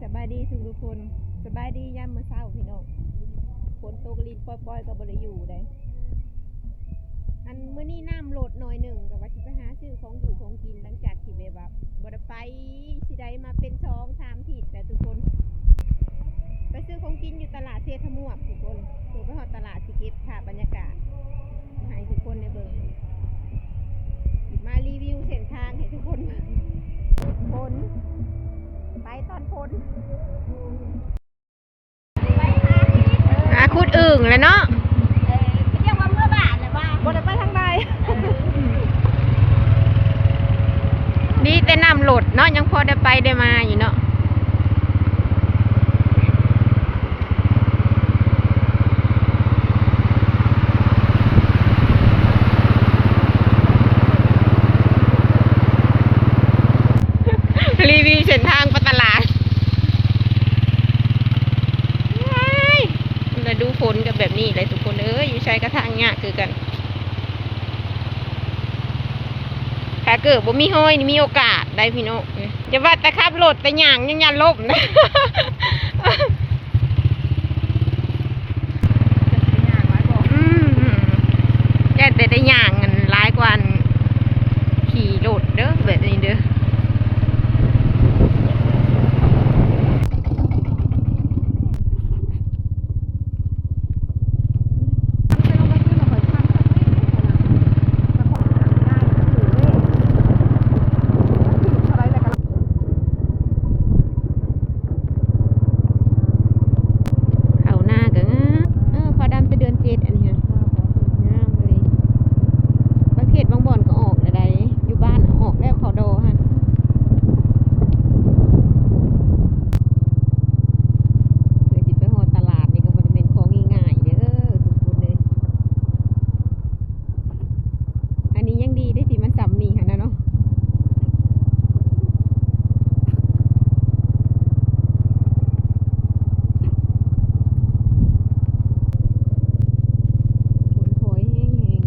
ສະບາຍດີທຸກໆຄົນ ສະບາຍດີຍາມມື້ເຊົ້າພີ່ນ້ອງ. ຝົນຕົກລິນປ່ອຍໆ ກໍບໍ່ໄດ້ຢູ່ໃດ. ອັນ ມື້ນີ້ນ້ຳລົດໜ້ອຍໜຶ່ງ ກໍວ່າຊິໄປຫາຊື້ຂອງຢູ່ຂອງກິນ ຫຼັງຈາກທີ່ແບບວ່າບໍ່ໄດ້ໄປ ຊິໄດ້ມາເປັນສອງສາມທິດແລ້ວທຸກຄົນ. ໄປຊື້ຂອງກິນຢູ່ຕະຫຼາດເຊຕະມວກທຸກຄົນ. ເພິ່ນໄປຮອດຕະຫຼາດ ຊິເກັບພາບບັນຍາກາດໃຫ້ທຸກຄົນໄດ້ເບິ່ງ. ຊິມາຣີວິວເສັ້ນທາງໃຫ້ທຸກຄົນເບິ່ງ. ຝົນ ໄປຕອນຝົນ. ຫາຂຸດອຶ່ງແຫຼະເນາະ. ເອີ ຄືຈັ່ງວ່າເມືອບ້ານແຫຼະວ່າ ບໍ່ໄດ້ໄປທາງໃດ. ດີແຕ່ນ້ຳລົດເນາະ ຍັງພໍໄດ້ໄປໄດ້ມາຢູ່ເນາະ. ຣີວິວເສັ້ນທາງໄປຕະຫຼາດ. ວ້າຍ ລະດູຝົນກໍແບບນີ້ແຫຼະທຸກຄົນເອີຍ ຢູ່ໃສກໍທາງຍາກຄືກັນ. ຖ້າເກີດບໍ່ມີຮອຍນີ້ມີໂອກາດໄດ້ພີ່ນ້ອງ. ຢ່າວ່າແຕ່ຂັບລົດ ແຕ່ຍ່າງຍັງຢ້ານລົ້ມນະ. ອືມ ຢ້ານແຕ່ໄດ້ຍ່າງ ອັນ ຫຼາຍກວ່າ ອັນ ຂີ່ລົດເດີ ແບບນີ້ເດີ. ເຂົ້ານາກໍງາມ ເອີ ເຂົ້າດຳແຕ່ເດືອນເຈັດ ອັນນີ້ຫັ້ນ ງາມອີ່ຫຼີ. ບາງເຂດບາງບ່ອນກໍອອກແລ້ວໃດ໋ ຢູ່ບ້ານອອກແລ້ວເຂົ້າດໍຫັ້ນ. ເພື່ອຊິໄປຮອດຕະຫຼາດນີ້ກໍບໍ່ໄດ້ແມ່ນຂອງງ່າຍໆເດີທຸກຄົນເດີ. ອັນນີ້ຍັງດີເດ້ທີ່ມັນຊ່ຳນີ້ຫັ້ນນະເນາະ. ຝົນໂພຍແຮງ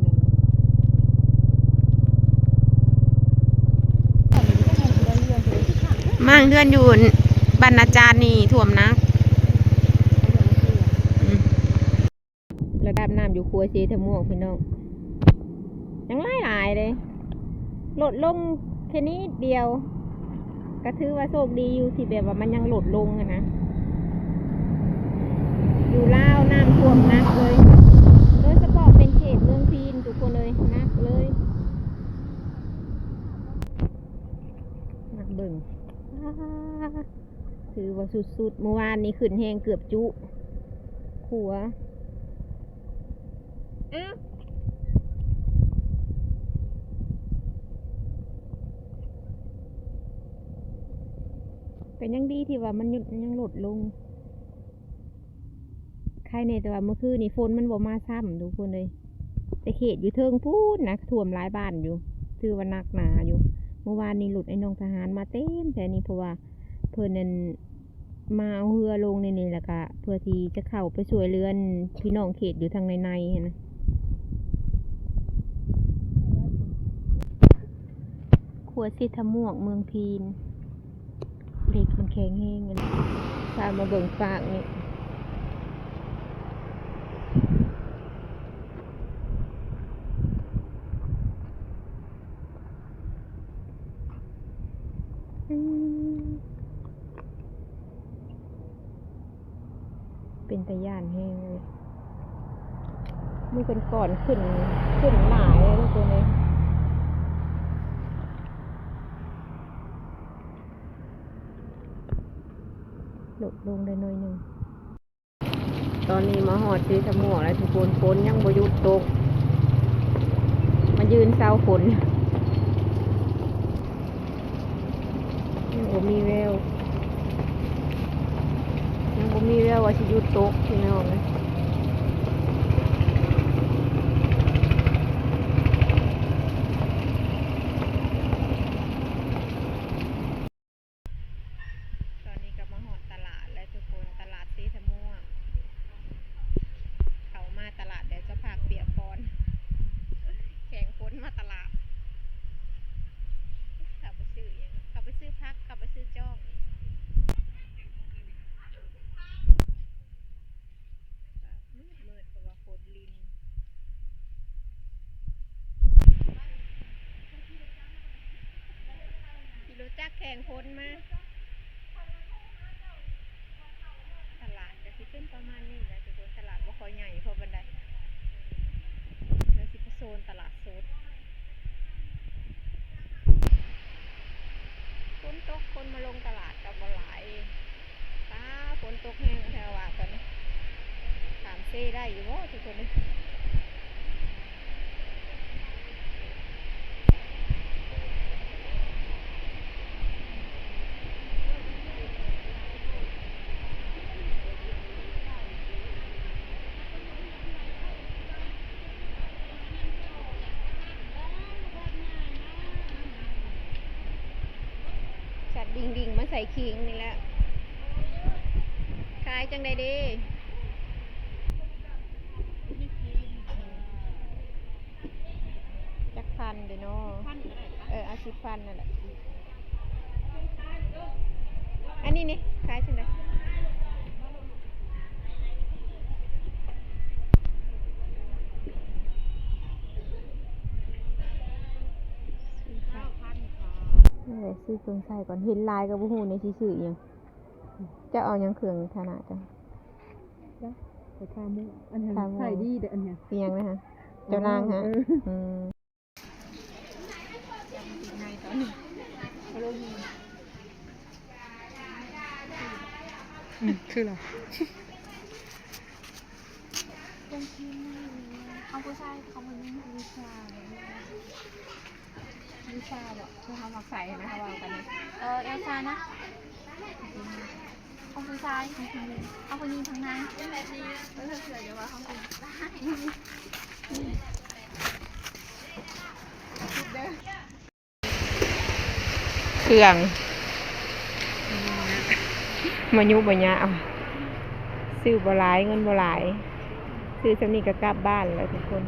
ໆ ໝ້າງເຮືອນຢູ່ບ້ານນາຈານນີ້ຖ້ວມໜັກ. ອືມ ລະດັບນ້ຳຢູ່ຂົວເຊທະມ່ວງພີ່ນ້ອງ ຍັງຫຼາຍໆເດ້ ລົດລົງແຄ່ນິດດຽວ ກະຖືວ່າໂຊກດີຢູ່ທີ່ແບບວ່າມັນຍັງລົດລົງຫັ້ນນະ. ຢູ່ລາວນ້ຳຖ້ວມໜັກເລີຍ ໂດຍສະເພາະເປັນເຂດເມືອງພີນທຸກຄົນເອີຍ ໜັກເລີຍ. ນັກເບິ່ງ ຖືວ່າສຸດໆ ມື້ວານນີ້ຂຶ້ນແຮງເກືອບຈຸຂົວ. ອ້າວ ກໍຍັງດີທີ່ວ່າມັນຍັງ ຍັງລົດລົງ ໄຄແດ່ ແຕ່ວ່າມື້ຄືນນີ້ຝົນມັນບໍ່ມາຊ້ຳທຸກຄົນເອີຍ. ແຕ່ເຂດຢູ່ເທິງພຸ້ນນະ ຖ້ວມຫຼາຍບ້ານຢູ່ ຖືວ່າໜັກໜາຢູ່. ມື້ວານນີ້ລົດໄອ້ນ້ອງທະຫານມາເຕັມແຖວນີ້ ເພາະວ່າເພິ່ນນັ້ນມາເອົາເຮືອລົງໃນນີ້ ແລ້ວກະເພື່ອທີ່ຈະເຂົ້າໄປຊ່ວຍເຫຼືອພີ່ນ້ອງເຂດຢູ່ທາງໃນໆຫັ້ນນະ. ຂົວເຊທະມ່ວງ ເມືອງພີນ ເຫຼັກມັນແຂງແຮງ. ພາມາເບິ່ງຟາກນີ້ ອືມ ເປັນຕາຢ້ານແຮງເລີຍ. ມື້ກ່ອນໆ ຂຶ້ນ ຂຶ້ນຫຼາຍເລີຍທຸກຄົນເອີຍ. ລົດລົງໄດ້ໜ້ອຍໜຶ່ງ. ຕອນນີ້ມາຮອດເຊທະມ່ວງແລ້ວທຸກຄົນ ຝົນຍັງບໍ່ຢຸດຕົກ. ມາຢືນເຊົາຝົນ ຍັງບໍ່ມີແວວ ຍັງບໍ່ມີແວວວ່າຊິຢຸດຕົກພີ່ນ້ອງເອີຍ. ຕອນນີ້ກໍມາຮອດຕະຫຼາດແລ້ວທຸກຄົນ ຕະຫຼາດເຊທະມ່ວງ. ເຂົ້າມາຕະຫຼາດແບບສະພາບປຽກປອນ ແຂງຝົນມາຕະຫຼາດ. ເຂົ້າໄປຊື້ຫຍັງ ເຂົ້າໄປຊື້ຜັກ ເຂົ້າໄປຊື້ຈອງ. ແຕ່ງຄົນມາ ຕະຫຼາດກະຊິເປັນປະມານນີ້ແຫຼະທຸກຄົນ. ຕະຫຼາດບໍ່ຄ່ອຍໃຫຍ່ພໍປານໃດ ແລ້ວຊິໄປໂຊນຕະຫຼາດສົດ. ຝົນຕົກ ຄົນມາລົງຕະຫຼາດກະບໍ່ຫຼາຍ. ປ້າ ຝົນຕົກແຮງແທ້ວ່າຕອນນີ້. ຂ້າມເຊໄດ້ຢູ່ບໍ່ທຸກຄົນເອີຍ? ສັດດິ່ງໆ ມາໃສ່ຄີງນີ້ແຫຼະ. ຂາຍຈັ່ງໃດເດ? ຈັກພັນເດເນາະ? ເອີ ເອົາສິບພັນນັ້ນແຫຼະ. ອັນນີ້ນີ້ ຂາຍຈັ່ງໃດ? ຊື້ເຄື່ອງໃຊ້ກ່ອນ ເຫັນຫຼາຍກໍບໍ່ຮູ້ນີ້ຊິຊື້ອີ່ຫຍັງ. ເຈົ້າເອົາຫຍັງເຄື່ອງຖານະເຈົ້າ? ໄປຄາໝູ ອັນນັ້ນ ຄາໝູ ໃສ່ດີເດ້ ອັນເນີ້ຍ ອີ່ຫຍັງນະຫະ? ເຈົ້ານາງຫະ? ເອີ ອືມ. ອືມ ຄືລະ ຂອງຜູ້ຊາຍ ຂອງຜູ້ຍິງ ວິຊາ ວິຊາບໍ ຄືເຮົາມັກໃສ່ຫັ້ນນະ ເຮົາເວົ້າກັນນະ. ເອີ ເອວຊານະ ຂອງຜູ້ຊາຍ ຂອງຜູ້ຍິງ ເອົາຜູ້ຍິງທາງໃນ. ເອີ ເສື້ອຢ່າວ່າຂອງຜູ້ຊາຍ ເຄື່ອງ ບໍ່ຍຸບໍ່ຍາວ ຊື້ບໍ່ຫຼາຍ ເງິນບໍ່ຫຼາຍ ຊື້ສ່ຳນີ້ກໍກັບບ້ານແລ້ວທຸກຄົນ.